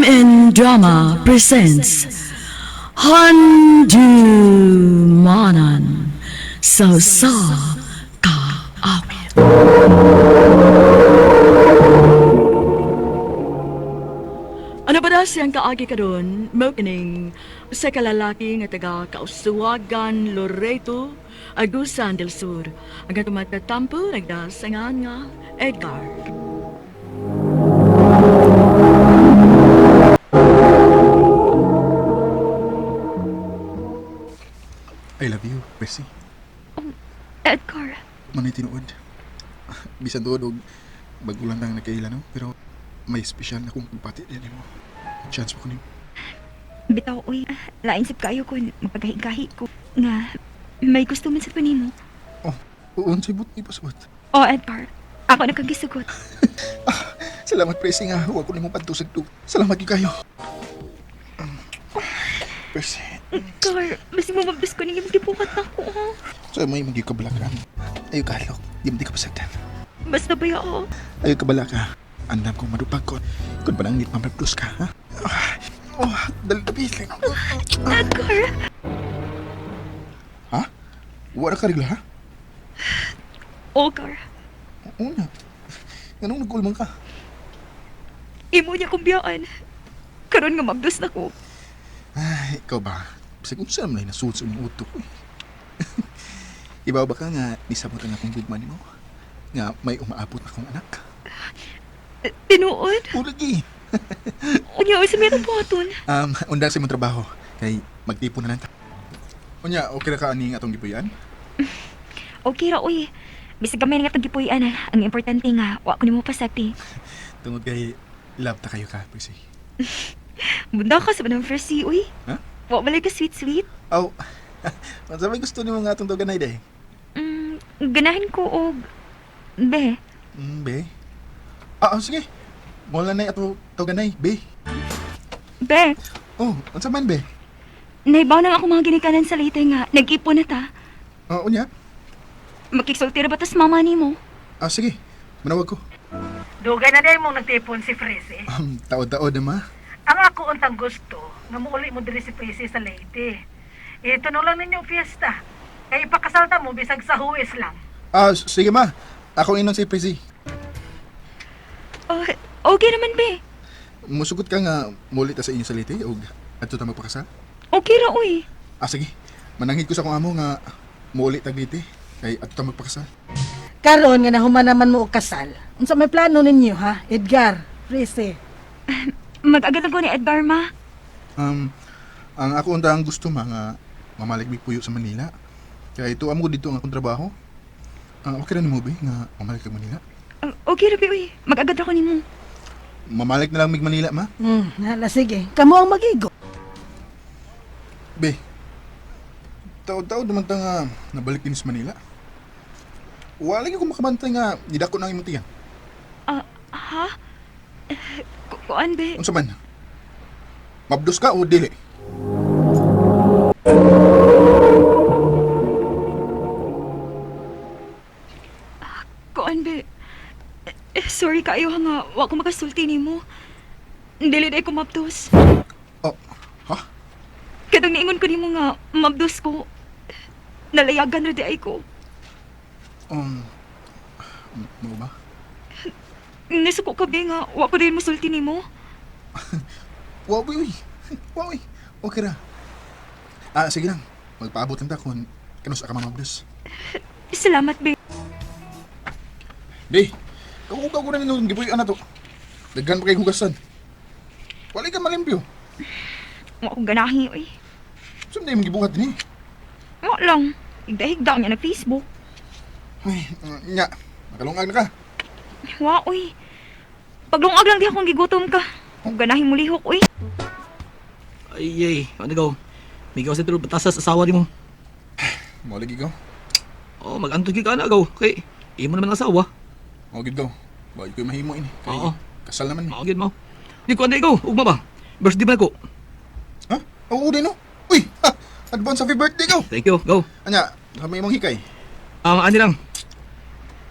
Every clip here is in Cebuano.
MN Drama presents Handumanan sa sa Kaawit. Ano ba na siyang kaagi karon? Mao kining sa kalalaki nga taga Kausuwagan, Loreto, Agusan del Sur. Ang atong matatampo nagdasangan nga Edgar. I love you, Bessie. Edgar, Manay tinuod. Bisan tuod og bago lang tang nagkaila no, pero may espesyal na akong pagbati din mo. Chance mo ko nimo. Bitaw oy, lain sab kayo kun mapagahi-gahi ko nga may gusto man sa panimo. Oh, unsay but ipasabot. Oh, Edgar, ako na kang gisugot. Salamat Presi nga wa ko nimo padtusag tug. Salamat gyud kayo. Presi, Edgar, basi mo mabis ko ning gibuhat na ko. Ha? sa may magyud ka balakran. Ayo ka halok, di mo di ka pasagdan. Basta ba ako? Ayo ka balaka. Andam kong madupag ko. Kun panangit mamabdos ka, ha? Ah, Oh, dali dali. Edgar! Ha? Wala ka regla, ha? Ogar, Una. Anong nagulmang ka? Imo niya kong biyaan. Karon nga mabdos na ko. Ay, ikaw ba? Bisag unsa naman ay nasuot sa imong utok eh. Ibaw ba ka nga nisabot ang akong gugma nimo? Nga may umaabot akong anak? Tinuod. Ulagi. Unya sa meron buhaton. Undang sa imong trabaho kay magtipon na lang ta. Unya, okay ra ka ani atong gipuy-an? Okay ra oy. Bisag gamay nga itong gipuy-an, ang importante nga wa ko nimo pasakti. Tungod kay love ta kayo ka, Prissy. Bunda ka sa banang first uy. Ha? Wa malay ka sweet sweet. Aw, unsa may gusto nimo nga atong tuganay day? Ganahan ko og be. Be. Ah, ah, sige. Mola na ato tuganay, be. Be, Oh, unsa man be? naibaw na nga ako mga ginikanan sa Leyte nga nag-ipon na ta. Ah, unya. Makiksulti ra ba tas mama nimo? Ah, sige. Manawag ko. Dugay na dahil mong nagtipon si Presi. Taod-taod na ma. Ang ako untang gusto, nga muuli mo diri si Presi sa Leyte. Ito na lang ninyo fiesta. Kay ipakasal ta mo bisag sa huwis lang. Ah, sige ma. Ako inon si Prissy. Oh, okay naman be. Musugot ka nga muli ta sa inyo sa Leyte og adto ta magpakasal. Okay ra uy. Ah, sige. Mananghid ko sa akong amo nga muuli tag Leyte kay adto ta magpakasal. Karon nga nahuman naman mo og kasal. Unsa may plano ninyo ha, Edgar? Presi. Mag-agad ko ni Edgar ma. Um, ang ako unta ang gusto ma nga mamalig mi puyo sa Manila. Kay ito amo dito ang akong trabaho. Ah, okay ra nimo be nga mamalig kag Manila. Ah, okay ra be uy. Mag-agad ra ko nimo. Mamalig na lang mig Manila ma. Hala sige. Kamo ang magigo. Be. Taod-taod naman ta nga nabalik din sa Manila. Wala gyud ko makabantay nga nidako na ang imong tiyan. Ah, ha? Eh, Kuan be. Unsa man? Mabdos ka o dili? Kuan be. Eh, sorry kaayo ha nga wa ko makasulti nimo. Dili day ko mabdos. Oh, ha? Katong niingon ko nimo nga mabdos ko. Nalayagan ra di ay ko. Mo ba? Nisuko ka be nga wa ko din mosulti nimo. Wow, uy, uy. Wow, uy. Okay ra. Ah, sige lang. Magpaabot lang ta kung kanus ka mamabdos. Salamat be. Di, kakugaw ko na ninong gipuy na to. Daghan pa kay hugasan. Wala ka malimpyo. Wa ko ganahi oy. Saan na yung gibuhat ni? Wa lang. Higda-higda niya nag Facebook. Ay, nya. Nakalungag na ka. Wa oy. Paglungag lang di akong gigutom ka. Kung ganahi mo lihok oy. Ay, ay, ano gaw? Migaw sa tulog batasas asawa nimo. Mo lagi ko. Oh, mag-antog gyud ka na gaw. Kay imo naman ang asawa. Mo gid ko. Ba ko mahimo ini. Kay Oo. kasal naman mi. Mao gyud mo. Di ko anday gaw, ugma ba? Birthday ba ko? Ha? Oo din no. Uy, ha! Advance happy birthday ko. Thank you, go. Anya, kami imong hikay. Ang ani lang.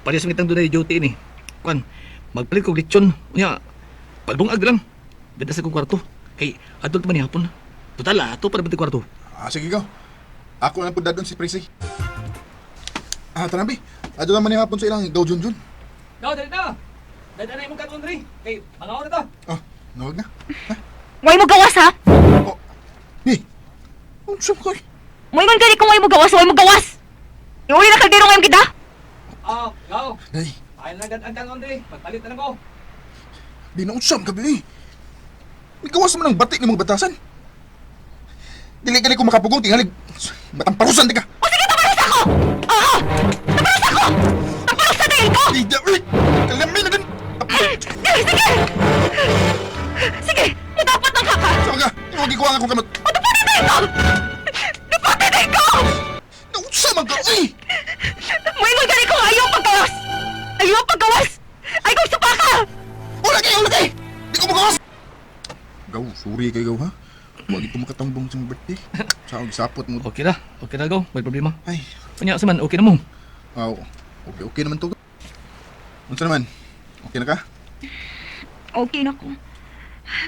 Parehas mitang dunay duty ni. Kuan, magpalit kog lechon. Unya, pagbungag lang. Dada sa kong kwarto. Kay adult man ni hapon. Total, ato para ba kwarto? Ah, sige gaw. Ako na po dadon si Prissy. Ah, tara bi. Adto naman ni hapon sa ilang gaw Junjun. Gaw, dali na. Dali na imong katon diri. Kay mga na ta. Ah, nawag na. Way mo gawas ha? Oh. Ni. Unsa ka? Moingon gani kung way mo gawas, way mo gawas! Iuli na kaldero ngayon kita! Ah, gaw. Day, Ay na ang katon diri. Pagpalit na lang ko. di na unsam ka bi. Migawas man ang batik nimong batasan. Dili gani ko makapugong tingali matamparusan di ka. O sige, taparos ako! Oo! Taparos ako! Taparos sa dahil ko! Di da, uy! Kalami na din. Sige, sige! Sige! Madapat ng kaka! Sama ka. Iwagi ko ang akong kamot. Madapat na ko! Dapat na ko! Naunsa man ka, uy! Moingon gani kung ayaw paggawas! Ayaw paggawas! Ay kung supa ka! Wala kayo, wala kayo! Di ko magawas! Gaw, sorry kay gaw ha. Wag ito makatambong sa mong birthday. Sa akong gisapot mo. Okay na. Okay na gaw. May problema. Ay, Unya sa man, okay na mo. aw, okay, okay naman to. Unsa naman? Okay na ka? Okay na ko.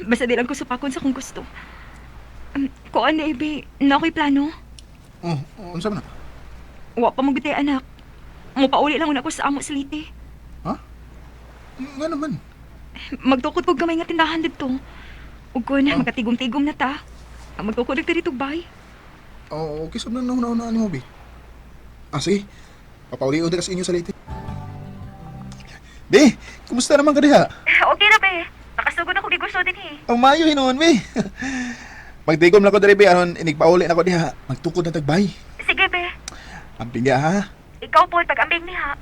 Basta di lang ko supakon sa kung gusto. Kuan na, Ibe. Na ako'y plano. Oh, unsa man na? Wa pa mo gutay, anak. Mupauli lang una ko sa amo sa Leyte. Ha? Nga naman. Magtukod kog gamay nga tindahan didto. Ug kun Ah. magatigom-tigom na ta. Ang Magtukod og diri bay. Oh, okay, sab na na ni mo, bi. Ah, sige. Papauli ka sa inyo sa Leyte. Bi, kumusta naman ka diha? Okay na be. Nakasugod ako gigusto din eh. Ang maayo hinuon, bi. Magtigom na ko diri, bi. Aron, inigpauli na ko diha. Magtukod na tagbay. Sige be. Amping diha, ha? Ikaw po pag-ambing niha.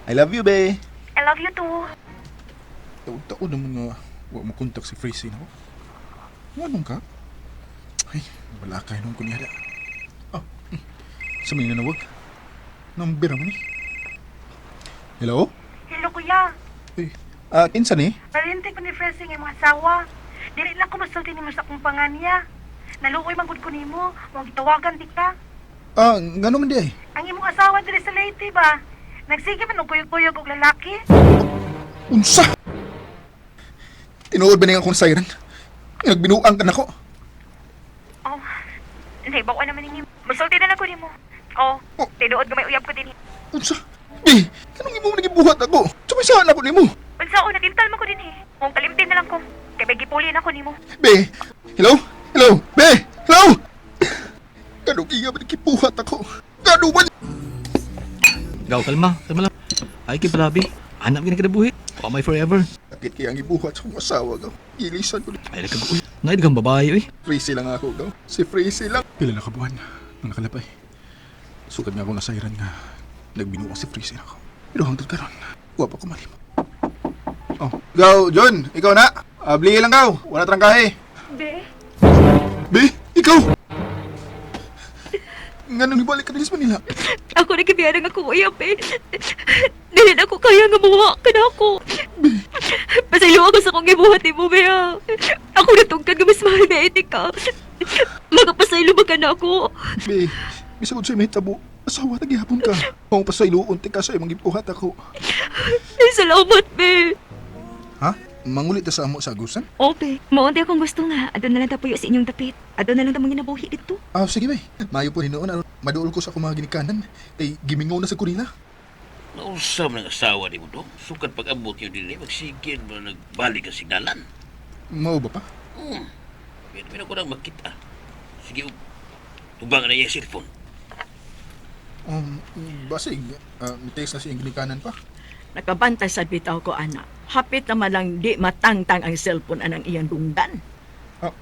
I love you, be. I love you too. Taon-taon naman nga wa mo kontak si Freezy na ko. Nganong ka? Ay, wala kayo nung kunyara. Oh, sa may nanawag. Nambira mo ni. Hello? Hello kuya. Uy, kinsa ni? Parente ko ni Fresi nga imong asawa. Dili lang ko masulti nimo sa akong panganiya. Naluoy man gud ko nimo, mong gitawagan di ka. Ah, ngano man di ay? Ang imong asawa diri sa Leyte ba? Nagsige man og kuyog-kuyog og lalaki. Unsa? Tinuod ba niya akong siren? Nagbinuang ka nako. Oh. Naibaw naman ninyo. Masulti na lang ko nimo. Oh, Oh. tinuod gamay uyab ko din. Unsa? Bi, kanong imo nagibuhat ako? Sumisaan ako nimo. Unsa o natintal mo ko din eh. Kung kalimtin na lang ko. Kay may gipuli na ko nimo. Be, hello? Hello? Be, hello? Kanong iya ba nagibuhat ako? Kano man? Gaw, kalma. Kalma lang. Ay kay palabi. Hanap gina kinabuhi. Wa may forever. Sakit kaya ang ibuhat sa akong asawa, gaw. Ilisan ko. Ay nagkaguol. Naid kang babae, uy. Freezy lang ako, gaw. Si Freezy lang. Pila na kabuhan ang nakalapay. Sugad nga ako nasairan nga nagbinuang si Freezy ako. Pero hangtod karon, wa pa ko malimo. Oh, gaw, John, ikaw na. Abli lang gaw. Wala trangkahe. Be, Be, ikaw. Nganong ibalik ka dinis Manila? ako na gibiyaran ako uyab eh. Dili na ko kaya nga muwa ka na ako. Pasaylo ako sa kong gibuhat nimo be ah. Ako natungkad nga mas mahal na iti ka. Magapasaylo ba ka na ako? Be, bisag unsay mahitabo, asawa ta gihapon ka. Mao pasayloon ti ka sa imong gibuhat ako. Salamat be. Ha? Mangulit ta sa amo sa Agusan? Ope, maunti akong gusto nga. Adto na lang tapuyo sa inyong dapit. Adto na lang tamang ginabuhi dito. Ah, sige bay. Mayo po hinuon aron maduol ko sa akong mga ginikanan kay gimingaw na sa kurila. Nausam ng asawa ni mo dong. Sukad pag-abot niyo din eh, magsigil mo nagbalik ang signalan. Mao ba pa? Pero pero ko nang makita. Sige, tubang na iya cellphone. Basig, uh, text na siyang ginikanan pa. Nakabantay sa bitaw ko, anak. Hapit naman lang di matangtang ang cellphone anang iyang dunggan. Ah,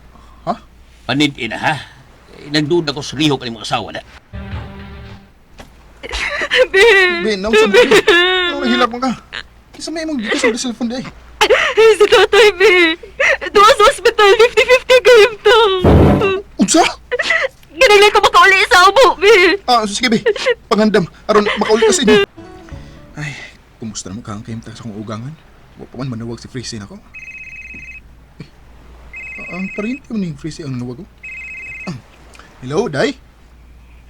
ha? Panid ina ha. Eh, nagduda ko sa lihok ni mong asawa na. Be! Be, naunsa mo? Anong nahilak mo ka? Kinsa may imong gikas sa cellphone day? Si tatay, be! Duwa sa hospital, 50-50 kayong to. Unsa? Ganang lang ka makauli sa amo, be! Ah, sige be. Pangandam aron makauli ka sa inyo. Ay, kumusta naman ka ang kahimtang sa akong ugangan? Wa pa man manawag si Freezy nako. Eh, ang paryente mo ning Freezy ang nawag ko. Ah, hello, Day?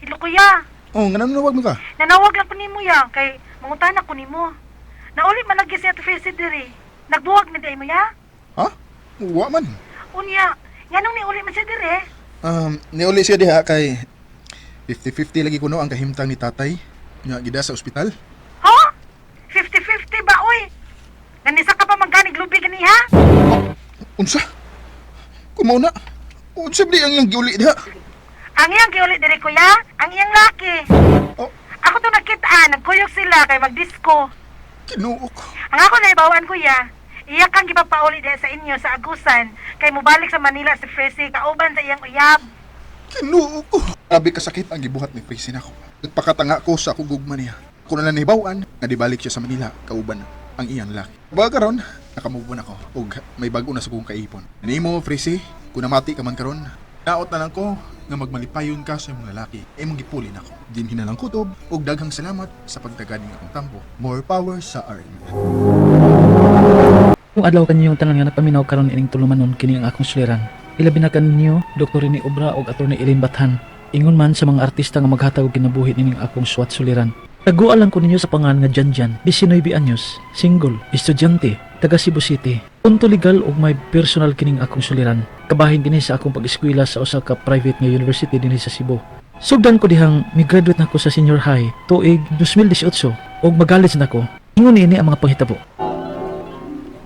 Hello kuya. Oh, nga nanawag mo ka? Nanawag lang ko nimo ya kay mangutana ko nimo. Nauli man lagi si Ate Fresi diri. Nagbuwag na di mo ya? Ha? Wa man. Unya, nganong niuli man siya dire? Niuli siya diha kay 50-50 lagi kuno ang kahimtang ni tatay nga gida sa ospital. Ha? 50-50 ba, oy? Ganisa ka pa maganig lubi ganiha? Unsa? Kumaw na. Unsa ba di ang iyang giuli diha? Ang iyang giuli dire, kuya, ang iyang laki. Oh. Ako to nakita, nagkuyog sila kay magdisko. Kinuok. Ang ako naibawaan, kuya, iya kang gipapauli diha sa inyo sa Agusan kay mobalik sa Manila si Fresi kauban sa iyang uyab. Kinuok ko. Grabe kasakit ang gibuhat ni Tracy nako. Nagpakatanga ko sa akong gugma niya. Kung na nahibaw-an, nga dibalik siya sa Manila kauban ang iyang laki. Baga karon, nakamove on ako ug may bag-o na sa kong kaipon. Nimo, Tracy, kung namati ka man karon, naot na lang ko nga magmalipayon ka sa imong lalaki. Imong gipuli nako. Dinhi na lang kutob ug daghang salamat sa pagtagad ning akong tambo. More power sa RM. Kung adlaw kaninyong tanan nga nagpaminaw karon ining tulumanon kini ang akong suliran. Ilabi na kaninyo Dr. Rene Obra ug Attorney Eileen Bathan. Ingon man sa mga artista nga maghatag og kinabuhi nining akong suwat suliran. Taguan lang ko ninyo sa pangan nga Janjan, 19 anyos, single, estudyante, taga Cebu City. Punto legal ug may personal kining akong suliran. Kabahin kini sa akong pag-eskwela sa usa ka private nga university dinhi sa Cebu. Sugdan ko dihang mi-graduate na ko sa senior high tuig 2018 ug mag-college na ko. Ingon niini ang mga panghitabo.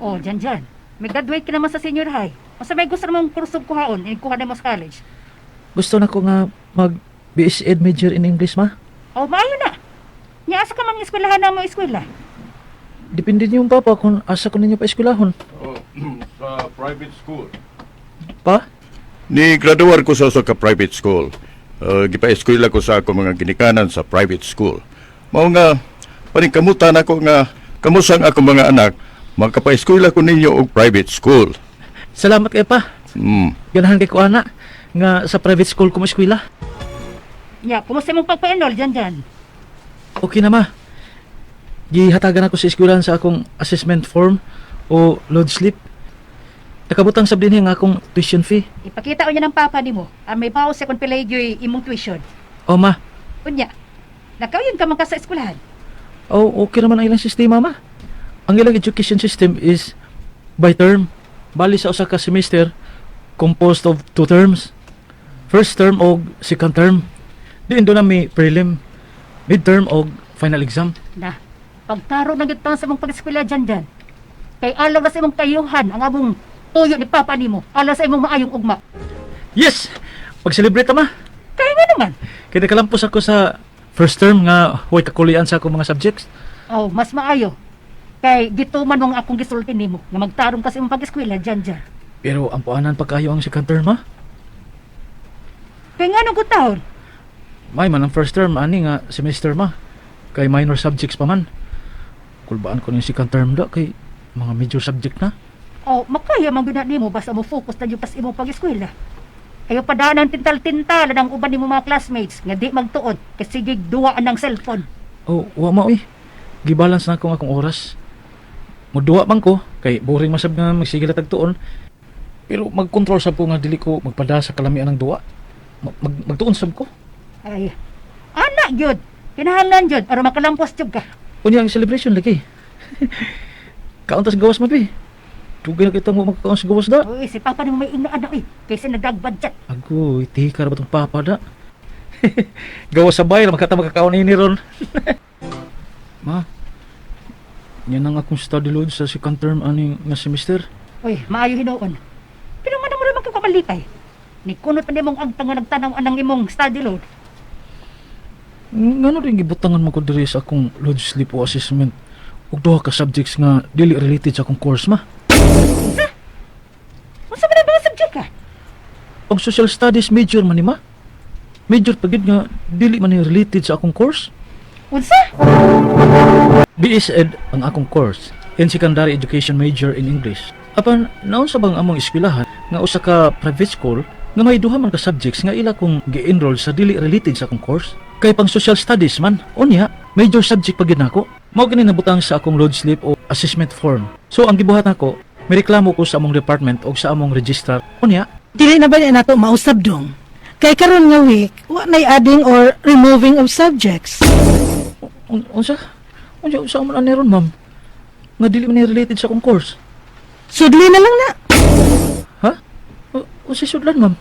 Oh, Jan Jan. May graduate ka naman sa senior high. Unsa may gusto namang kurso kuhaon, kuha na mo sa college? Gusto na ko nga mag BS Ed major in English, ma. Oh, maayo na. Nya asa ka man eskwelahan na mo eskwela? Depende niyong papa kung asa ko ninyo pa eskwelahon. Oh, sa private school. Pa? Ni graduar ko sa usa ka private school. Gipa-eskwela ko sa ako mga ginikanan sa private school. Mao nga paningkamutan ako nga kamusang ako mga anak makapaeskwela ko ninyo og private school. Salamat kay pa. Ganahan kay ko ana nga sa private school ko mo eskwela. Nya, kumusta imong pagpa-enroll Jan Jan? Okay na, ma. Gihatagan ako sa eskwelahan sa akong assessment form o load slip. Nakabutang sab dinhi ang akong tuition fee. Ipakita unya ng papa nimo. Ang may pause kung pilay gyoy imong tuition. O ma, Unya. Nakauyon ka man ka sa eskwelahan. oh, okay naman ang ilang sistema, ma. Ang ilang education system is by term. Bali sa usa ka semester composed of two terms. First term og second term. Diin doon na may prelim, midterm og final exam. Na, pagtaro na gyud ta sa imong pag-eskwela Jan Jan. Kay alaw na sa imong kayuhan ang among tuyo ni papa nimo. Alaw sa imong maayong ugma. Yes! Pag-celebrate ta, ma. Kay nga naman. Kaya nakalampos ako sa first term nga huwag kakulian sa akong mga subjects. Oh, mas maayo. Kay gituman mo ang akong gisulti nimo nga magtarong ka sa imong pag-eskwela Jan Jan. Pero ang puanan pa kayo ang second term, ma. Kay nga nung taon? May man ang first term ani nga semester, ma. Kay minor subjects pa man. Kulbaan ko ng second term da kay mga major subject na. Oh, makaya man gyud na nimo basta mo focus na gyud ka sa imong pag-eskwela. Ayo padanan tintal-tintal ang uban nimo mga classmates nga di magtuon kay sige duwa ang cellphone. Oh, wa ma oy. Gibalance na akong akong oras. Muduwa man ko kay boring masab nga magsige latag tuon. Pero magkontrol sab ko nga dili ko magpada sa kalamian ng duwa. Magtuon sab ko. Ay, ana gyud. Kinahanglan gyud aron makalampos gyud ka. Unya ang celebration lagi. Kaon tas gawas man bi. Dugay na kita mo magkaon sa gawas da. Uy, si papa nimo may ingna ana oy kaysa nagdagbadget. Agoy, tika ra ba tong papa da? Gawas sa bay, makata makakaon ini ron. Ma, yan ang akong study load sa second term aning nga semester. Uy, maayo hinuon. Pero man mo naman ka kamalipay. Ni kunot pa nimong ang tanga nagtanaw anang imong study load. Ngano rin gibutangan mo ko diri sa akong load slip o assessment ug duha ka subjects nga dili related sa akong course, ma. Unsa man ang mga subject ka? Ang social studies major man ni, ma. Major pa gyud nga dili man ni related sa akong course. Unsa? BS Ed ang akong course in secondary education major in English. Apan naon sa bang among eskwelahan nga usa ka private school nga may duha man ka subjects nga ila kong gi-enroll sa dili related sa akong course kay pang social studies man. Unya, major subject pa gyud nako. Mao gani nabutang sa akong load slip o assessment form. So ang gibuhat nako, mireklamo ko sa among department o sa among registrar. Unya, Dili na ba niya nato mausab dong? Kay karon nga week, wa nay adding or removing of subjects. Unsa unsa unsa man ani ron, ma'am, nga dili man ni related sa akong course? Sudli na lang na. Unsay sudlan, ma'am?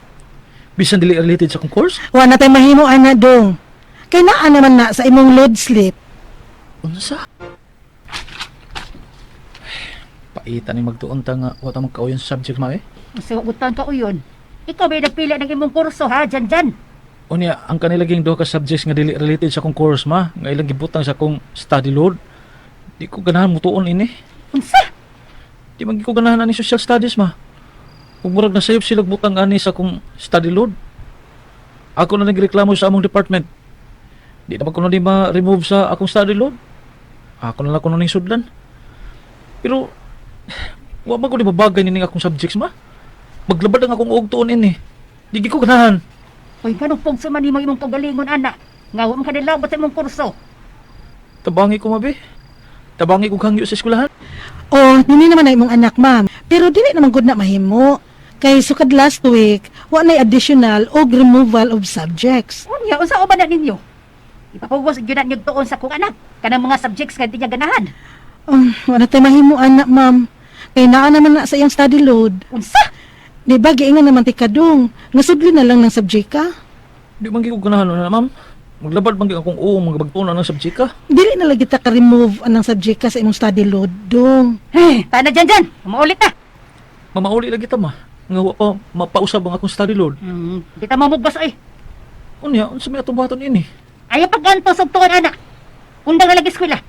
Bisan dili related sa akong course? Wa na tay mahimo ana, dong. Kay naa naman na sa imong load slip. Unsa? Paita ni magtuon ta nga wa ta magkauyon sa subject, ma eh. Sa utan ka uyon. Ikaw may nagpili ng imong kurso ha, Jan Jan. Unya, ang kanilaging duha ka subjects nga dili related sa akong course, ma, nga ilang gibutang sa akong study load. Di ko ganahan mutuon ini. Unsa? Di man gyud ko ganahan ani social studies, ma. Ug murag nasayop sila butang ani sa akong study load. Ako na nagreklamo sa among department. Di naman ko na di ma-remove sa akong study load. Ako na lang kuno ning sudlan. Pero wa man ko di babagay nining akong subjects, ma. Maglabad ang akong og tuon ini. Di gyud ko ganahan. Uy, ganong pugso man nimo imong kaugalingon ana. Nga wa man ka nilabot sa imong kurso. Tabangi ko, mabe. Tabangi ko hangyo sa eskwelahan. O, dili naman na imong anak, ma'am. Pero dili naman gud na mahimo. Kay sukad last week, wa nay additional og removal of subjects. Unya, unsa uban na ninyo? Ipapugos gyud na niyo tuon sa akong anak kanang mga subjects nga di niya ganahan. Wa na tay mahimo ana, ma'am. Kay naa naman na sa iyang study load. Unsa? Di ba giingan naman ti kadong, nga sudli na lang ng subject ka? Di man gyud ko ganahan na, ma'am. Maglabad man gyud akong uong mga bagtuon ng subject ka. Dili na lagi ta ka-remove anang subject ka sa imong study load, dong. Eh, tana Jan Jan, maulit na. Mamauli lagi ta, ma. Nga wa pa mapausab ang akong study load. Di ta mamugos ay. Unya, unsa may atong buhaton ini? Ayaw pag-antos og tuon anak. Undang na lang eskwela.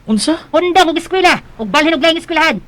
Unsa? Undang og eskwela ug balhin og laing eskwelahan.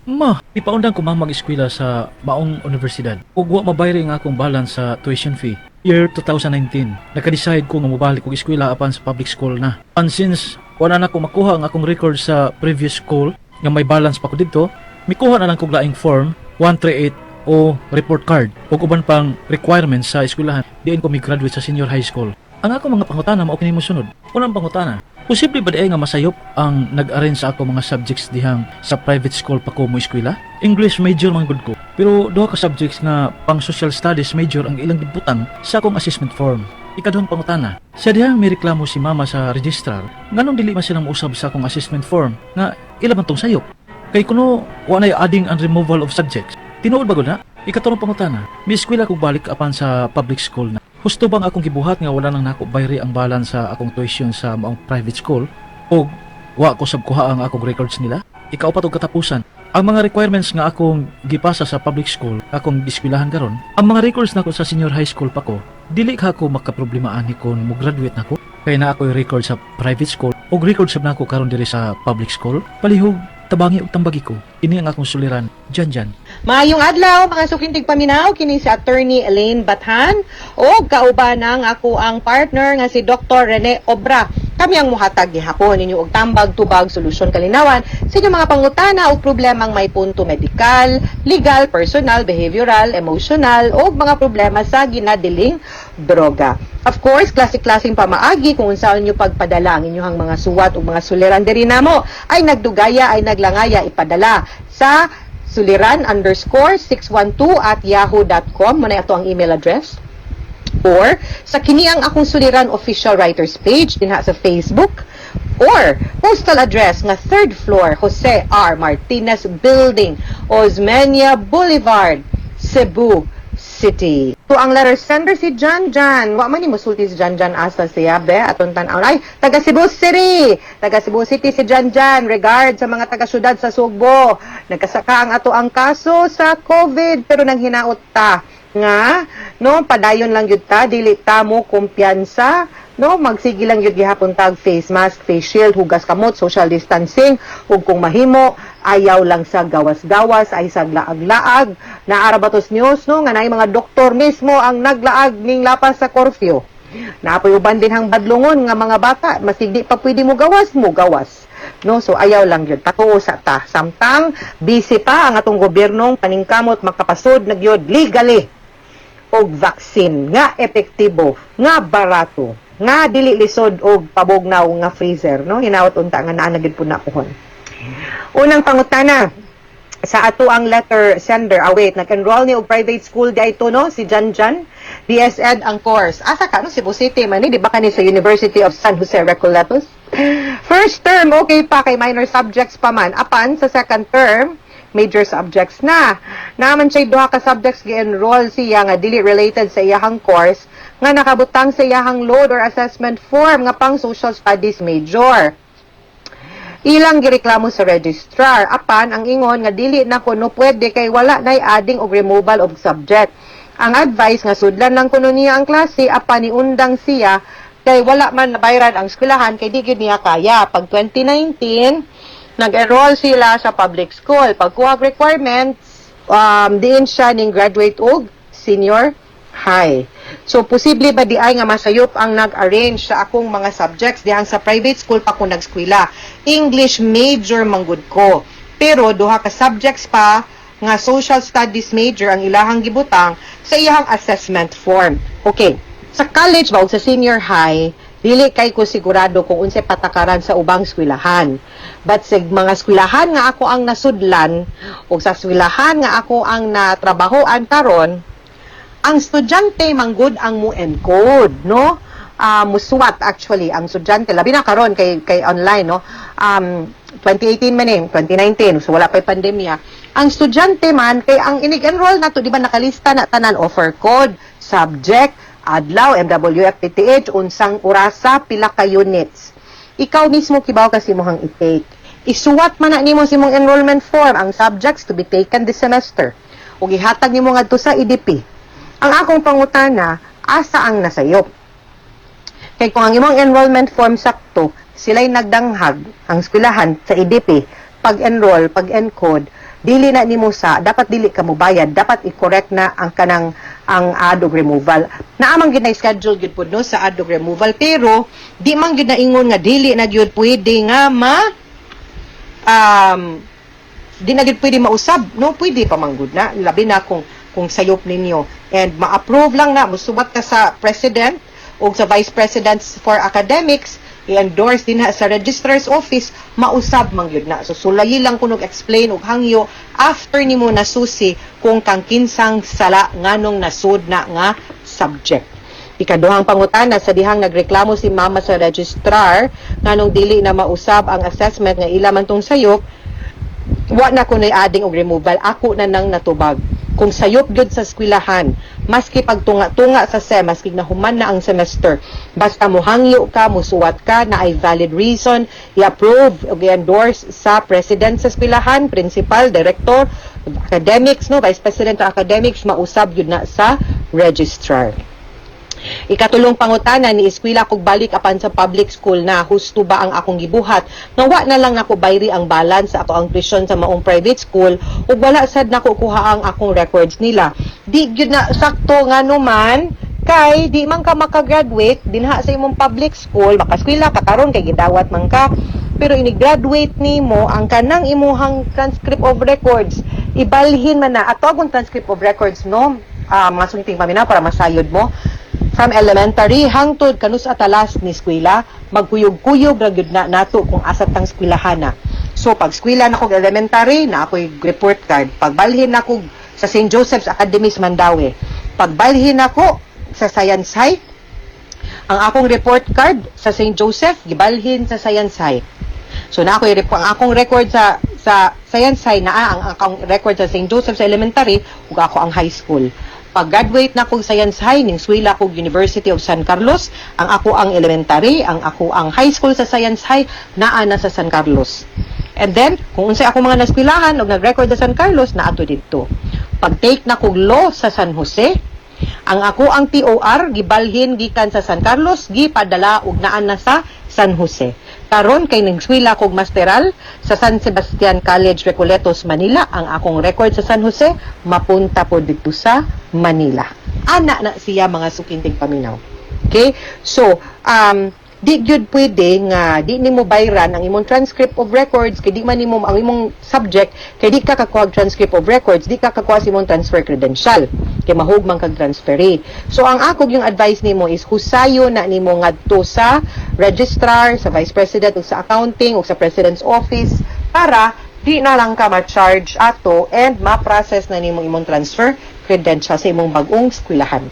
Ma, ipaundang ko ma mag-eskwela sa maong universidad. Ug wa mabayri ang akong balance sa tuition fee. Year 2019, naka-decide ko nga mobalik og eskwela apan sa public school na. And since wala na ko makuha ang akong record sa previous school nga may balance pa ko didto, mikuha na lang kog laing form 138 o report card ug uban pang requirements sa eskwelahan diin ko mi-graduate sa senior high school. Ang akong mga pangutana mao kini mosunod. Unang pangutana, posible ba diay nga masayop ang nag-arrange sa ako mga subjects dihang sa private school pa ko mo eskwela? English major man gud ko. Pero duha ka subjects nga pang social studies major ang ilang gibutang sa akong assessment form. Ikaduhang pangutana, sa dihang may reklamo si mama sa registrar, nganong dili man silang mousab sa akong assessment form nga ila man tong sayop? Kay kuno wa nay adding and removal of subjects. Tinuod ba gud na? Ikatulong pangutana, may eskwela kog balik apan sa public school na. Husto bang akong gibuhat nga wala nang nako bayri ang balance sa akong tuition sa maong private school o wa ko sab kuha ang akong records nila? Ikaupat og katapusan, ang mga requirements nga akong gipasa sa public school, akong giskwelahan karon, ang mga records nako sa senior high school pa ko, dili ka ako makaproblema ani kon mo graduate nako. Kay naa ako'y record sa private school ug record sab nako karon diri sa public school. Palihog tabangi og tambagi ko. Ini ang akong suliran. Jan Jan. Maayong adlaw mga suking tigpaminaw, kini si Attorney Elaine Bathan o kauban ang ako ang partner nga si Dr. Rene Obra. Kami ang muhatag gihapon ninyo og tambag, tubag, solusyon, kalinawan sa inyong mga pangutana o problemang may punto medikal, legal, personal, behavioral, emotional o mga problema sa ginadiling droga. Of course, klase-klaseng pamaagi kung unsaon nyo pagpadala ang inyong mga suwat o mga suliran diri namo ay nagdugaya ay naglangaya ipadala sa suliran_612@yahoo.com mo na ato ang email address, or sa kini ang akong suliran official writers page dinha sa Facebook, or postal address nga third floor, Jose R. Martinez Building, Osmeña Boulevard, Cebu City. So ang letter sender si Jan Jan. Wa man ni musulti si Jan Jan asa siya be aton tan-aw. Ay, taga Cebu City. Taga Cebu City si Jan Jan. Regard sa mga taga syudad sa Sugbo. Nagkasaka ang ato ang kaso sa COVID pero nang hinaot ta nga no padayon lang gyud ta, dili ta mo kumpiyansa no, magsige lang gyud gihapon tag face mask, face shield, hugas kamot, social distancing, ug kung mahimo ayaw lang sa gawas-gawas ay sa laag-laag. Naara ba tos news no nga naay mga doktor mismo ang naglaag ning lapas sa curfew? Naapoy uban din hang badlongon nga mga bata, masig di pa pwede mo gawas, mo gawas no. So ayaw lang gyud, patuo sa ta samtang busy pa ang atong gobyernong paningkamot makapasod na gyud legally og vaccine nga epektibo, nga barato, nga dili lisod og pabugnaw nga freezer no. Hinaot unta nga naa na gyud pud na puhon. Unang pangutana sa ato ang letter sender. Ah, wait, nag-enroll ni og private school di ito no si Jan Jan. BSEd ang course. Asa ka no? Cebu City man ni, di ba, kani sa University of San Jose Recoletos. First term okay pa kay minor subjects pa man, apan sa second term major subjects na. Naman siya duha ka subjects gi-enroll siya nga dili related sa iyahang course nga nakabutang sa iyahang load or assessment form nga pang social studies major. Ilang gireklamo sa registrar apan ang ingon nga dili na kuno pwede kay wala nay adding og removal of subject. Ang advice nga sudlan lang kuno niya ang klase apan niundang siya kay wala man nabayran ang eskwelahan kay di gyud niya kaya. Pag 2019, nag-enroll sila sa public school. Pagkuha og requirements, diin siya ning graduate og senior high. So, posible ba di ay nga masayop ang nag-arrange sa akong mga subjects dihang sa private school pa ko nagskwela? English major manggud ko. Pero duha ka subjects pa nga social studies major ang ilahang gibutang sa iyahang assessment form. Okay. Sa college ba o sa senior high, dili kay ko sigurado kung unsay patakaran sa ubang eskwelahan. But sa mga eskwelahan nga ako ang nasudlan o sa eskwelahan nga ako ang natrabahoan karon, ang estudyante manggod ang mo encode, no? Musuwat actually ang estudyante, labi na karon kay online, no? 2018 man eh, 2019, so wala pa'y pandemya. Ang estudyante man kay ang inig-enroll na to, di ba nakalista na tanan, offer code, subject, adlaw, MWF, PTH, unsang orasa, pila ka units. Ikaw mismo kibaw kasi mohang i-take. Isuwat man na nimo sa imong enrollment form ang subjects to be taken this semester. Ug ihatag nimo ngadto sa EDP. Ang akong pangutana, asa ang nasayop? Kay kung ang imong enrollment form sakto, sila'y nagdanghag ang eskwelahan sa EDP, pag-enroll, pag-encode, dili na nimo sa dapat dili ka mobayad, dapat i-correct na ang kanang ang add og removal. Naa man gyud na schedule gyud pud, no, sa add og removal, pero di man gyud na ingon nga dili na gyud pwede nga ma di na gyud pwede mausab, no? Pwede pa man gud na, labi na kung sayop ninyo and ma-approve lang na musubat ka sa president o sa vice president for academics, i-endorse din ha sa registrar's office, mausab man gyud na. So sulayi lang kunog explain og hangyo after nimo nasusi kung kang kinsang sala nganong nasud na nga subject. Ikaduhang pangutana, sa dihang nagreklamo si mama sa registrar nganong dili na mausab ang assessment nga ila man tong sayop, wa na kuno'y adding og removal, ako na nang natubag. Kung sayop gyud sa eskwelahan, maski pagtunga-tunga sa sem, maski nahuman na ang semester, basta mohangyo ka, musuwat ka na ay valid reason, i-approve o i-endorse sa president sa eskwelahan, principal, director, academics, no, vice president of academics, mausab yun na sa registrar. Ikatulong pangutana, ni eskwela kog balik apan sa public school na, husto ba ang akong gibuhat nga wa na lang nako bayri ang balance sa ako ang tuition sa maong private school ug wala sad nako kuha ang akong records nila? Di gyud na sakto, ngano man kay di man ka makagraduate dinha sa imong public school. Makaskwela ka karon kay gidawat man ka, pero ini-graduate nimo, ang kanang imuhang transcript of records ibalhin man na ato akong transcript of records, no, mga suking tigpaminaw, para masayod mo, from elementary hangtod kanus atalas ni eskwela, magkuyog-kuyog ra gyud na nato kung asa tang eskwelahana. So pag eskwela na kog elementary, na ako'y report card. Pagbalhin nako sa St. Joseph's Academy sa Mandaue, pagbalhin nako sa Science High, ang akong report card sa St. Joseph gibalhin sa Science High. So na ako ang akong record sa Science High, naa ang akong record sa St. Joseph sa elementary ug ako ang high school. Pag-graduate na kog Science High, ning swila kog University of San Carlos, ang ako ang elementary, ang ako ang high school sa Science High naa na sa San Carlos. And then, kung unsay ako mga naskwelahan og nag-record sa San Carlos, naa to didto. Pag-take na kog law sa San Jose, ang ako ang TOR gibalhin gikan sa San Carlos, gipadala og naa na sa San Jose. Karon kay ningswila kog masteral sa San Sebastian College, Recoletos, Manila, ang akong record sa San Jose mapunta po dito sa Manila. Ana na siya, mga suking tigpaminaw. Okay? So, di gyud pwede nga di nimo bayran ang imong transcript of records kay di man nimo ang imong subject, kay di ka kakuha og transcript of records, di ka kakuha sa imong transfer credential kay mahug man kag transfer. So ang ako yung advice nimo is husayo na nimo ngadto sa registrar, sa vice president ug sa accounting ug sa president's office para di na lang ka ma-charge ato and ma-process na nimo imong transfer credential sa imong bag-ong eskwelahan.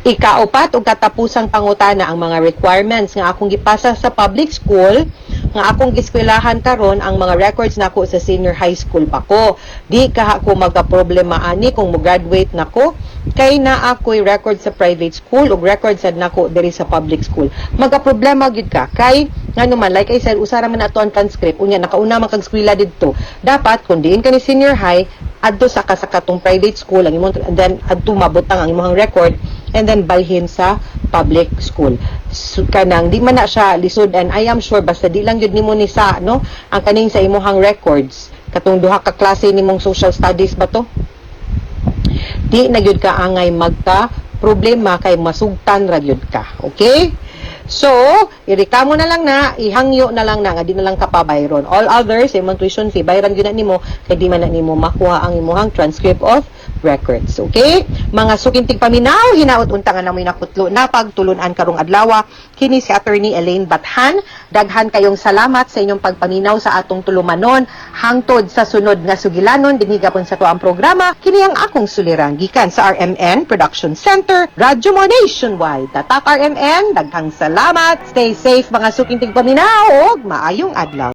Ikaupat ug katapusang pangutana, ang mga requirements nga akong gipasa sa public school Nga akong giskwelahan karon, ang mga records nako sa senior high school pa ko. Di kaha ko magka-problema ani kung mo-graduate nako kay naa ako'y record sa private school ug record sad nako diri sa public school? Magka-problema gyud ka kay ngano man, like I said, usa ra man ato ang transcript. Unya nakauna man kag eskwela didto. Dapat kung diin ka ni senior high, adto sa katong private school ang imong, and then adto mabutang ang imong record and then balhin sa public school. So, kanang di man na siya lisod and I am sure basta di lang gyud nimo ni sa no ang kaning sa imong records, katong duha ka klase nimong social studies ba to, di na gyud ka angay magka problema kay masugtan ra gyud ka. Okay? So, ireklamo na lang na, ihangyo na lang na, nga di na lang ka pabayron. All others, imong tuition fee, bayran gyud na nimo, kay di man na nimo makuha ang imong transcript of records. Okay? Mga suking tigpaminaw, hinaot unta nga namoy nakutlo na pagtulunan karong adlaw. Kini si Attorney Elaine Bathan. Daghan kayong salamat sa inyong pagpaminaw sa atong tulumanon. Hangtod sa sunod nga sugilanon, dinhi gapon sa atuang programa. Kini ang akong suliran gikan sa RMN Production Center, Radyo Mo Nationwide. Tatak RMN, daghang salamat. Stay safe, mga suking tigpaminaw, ug maayong adlaw.